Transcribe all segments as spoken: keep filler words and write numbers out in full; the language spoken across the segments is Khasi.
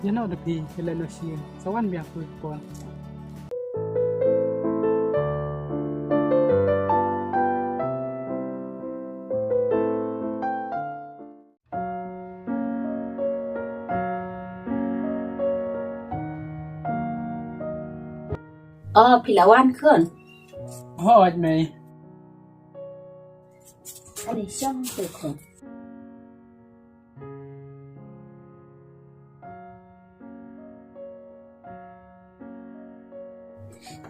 Ïa no da phi, ïa leh no sien. Sa wan biang phi por. Oh, phi la wan khun. Hooid mei. Ani shong te khun.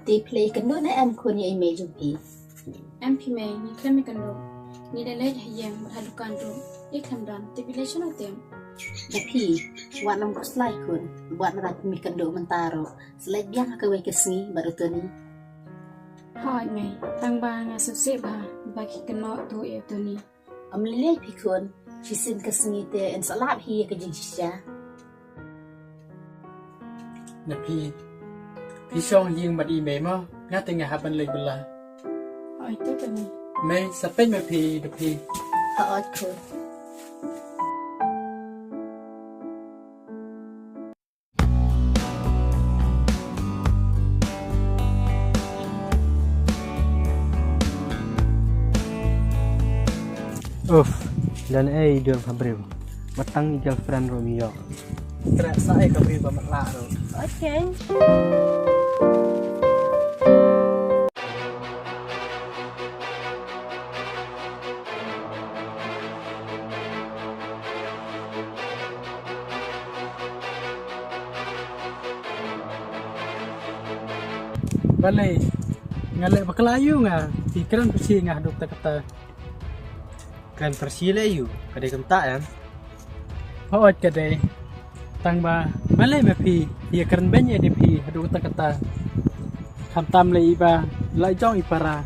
Te phi la ïakynduh ne em khun ïa i mei jong phi? Em phi mei, ngi khlem ïakynduh. Ngi la leit ha ïing bad ha dukan ruh. I khlem don, te phi leit shano te? Da phi, wat nym khuslai khun. Wat lada phim ïakynduh mynta ruh, sa leit biang ha kawei ka sngi bad u Tony. Hooid mei, tang ba nga sngewsih bha ba ki kynnoh tuh ïa u Tony. Ym lei lei phi khun, shisien ka sngi te yn sa lap hi ïa ka jingshisha. Na phi, phi shong ïing bad i mei mo, nga te nga hap ban leit bylla. Hooid te Tony. Mei, sa peit ma phi da phi. Hooid khun. Uff, lane ei dur pha briew. Ba tang i girlfriend ruh ym ïoh. Treh sa ei ka briew ba matlah ruh. Okay. Balei nga leh bakla ïa u nga, phi kren pyrshah ïa nga haduh katta katta. Kren pyrshah leh ïa u, ka dei kumta em? Hooid ka dei. Tang ba balei ma phi, phi ïa kren beiñ ïa phi haduh katta katta. Khamtam lei i ba la jong i para.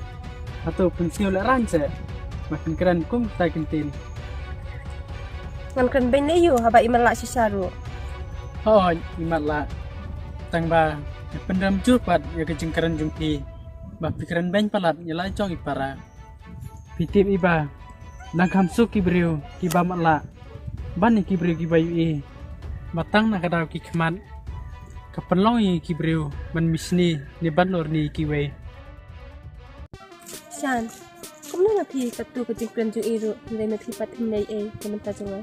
Hato pynsngew lehrain seh. Ba phin kren kum tai ktien. Ngan kren beiñ leh ïa u haba i matlah shisha ruh. Hooid, i matlah. Tang ba ïa pynrem jur pat ïa ka jingkren jong phi. Ba phi kren beiñ palat ïa la jong i para. Phi tip i ba nang kham suk ki briew kiba matlah ban ïa ki briew kiba ïohi. Ba tang na ka daw ki khmat ka pynlong ïa ki briew ban misni ne ban lorni ïa kiwei. Shan, kumno na phi katto ka jingkren jong i ruh, hynrei ma phi pat phim lei ei ka mynta jong nga.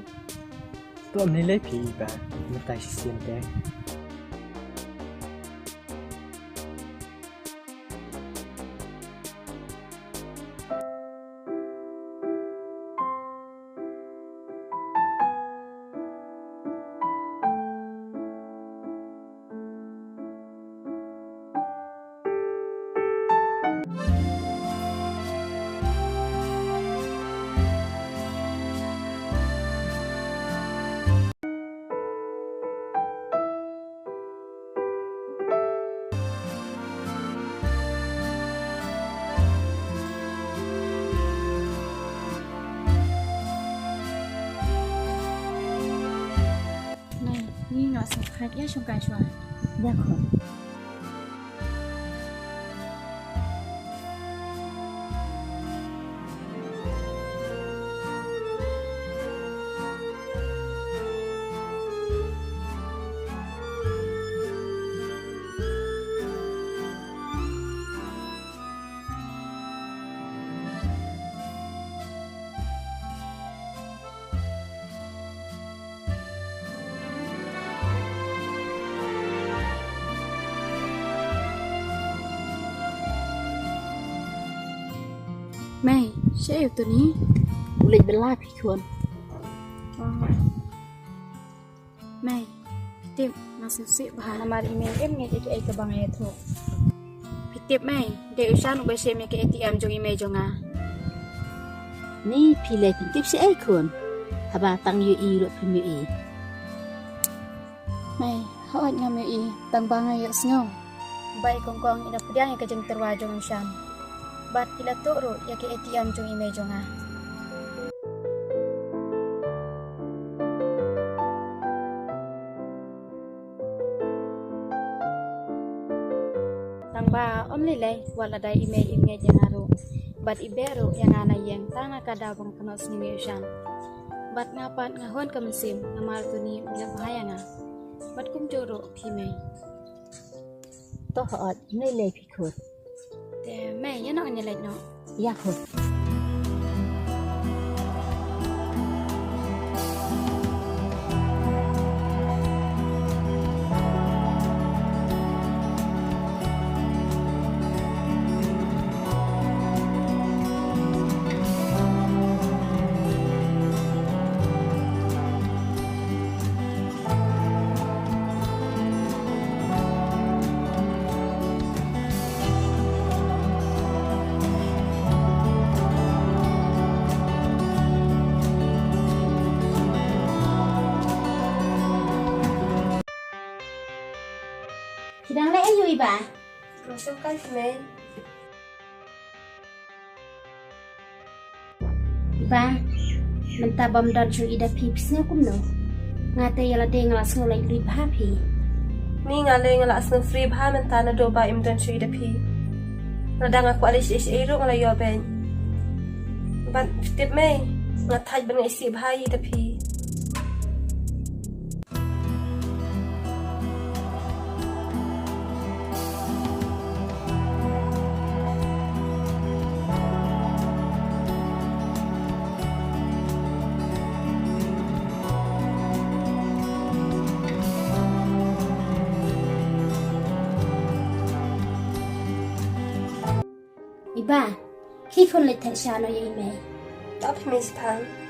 To ym lei lei phi i ba mynta shisien te. Nai, ngi nga sa khat ïa shong kai shwa. Ïa khun. Mei, shaei u Tony? U leit bylla phi khun. Oh. Mei, phi tip, nga sngewsih bha namar i mei im ngeit ïa kaei kaba nga ïathuh. Phi tip mei, dei u Shan uba shim ïa ka A T M jong i mei jong nga. Ni phi lei pyntip shaei khun? Haba tang ïohi ruh phim ïohi. Mei, hooid ngam ïohi, tang ba nga ïohsngew ba i Kongkong i la pdiang ïa ka jingtyrwa jong u Shan. Bad ki la tuh ruh ïa ka A T M jong i mei jong nga. Tang ba ym lei lei wat la dei i mei im ngeit ïa nga ruh. Bad i beh ruh ïa nga na ïing tang na ka daw ba nga kynnoh sniew ïa u Shan. Bad nga pat nga hun ka mynsiem namar u Tony u leh bha ïa nga. Bad kumjuh ruh phi mei. To hooid, mei lei phi khun. Te mei, ïa nong ïa leit noh. Ïa khun. Ki dang leh aïu i Bah? Nga sngewsih mei. Bah, mynta bym don shuh ïa da phi, phi sngew kumno? Nga te ïa lade nga la sngew lait luid bha phi. Ni nga lei nga la sngew free bha mynta naduh ba im don shuh ïa da phi. Lada nga kwah leit shaei shaei ruh nga la ïoh beit. Bad phi tip mei, nga thait bad nga isih bha ïa da phi. I Bah, khie khun leit theh sha noh ïa i mei. To phi mei, sngewbha.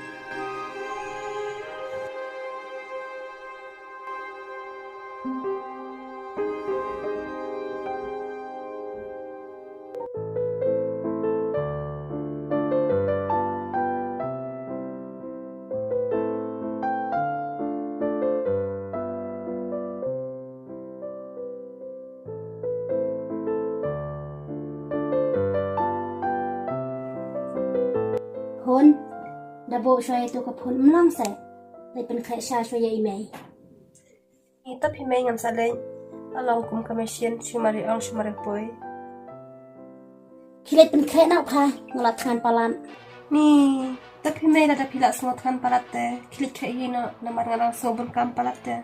Hun, da buh shuwa ïa tu ka phone, ym long seh. Leit pynkhreh sha shuwa ïa i mei. Ni to phi mei, ngam sah leit. La long kum ka machine, shu mar ïa ong shu mar ïa poi. Khie leit pynkhreh noh pha, nga la thngan palat. Ni to phi mei, lada phi la sngew thngan palat te khie leit khreh hi noh, namar nga la sngew bun kam palat te.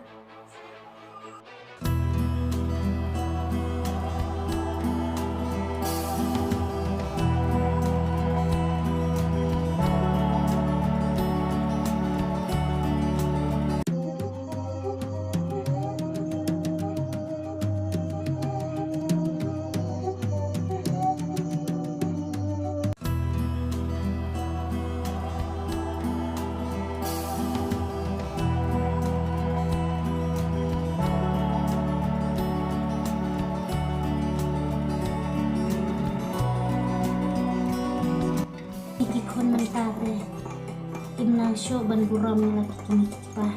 Ki khun mynta te kim nang shuh ban burom ïa la ki kmie ki kpa.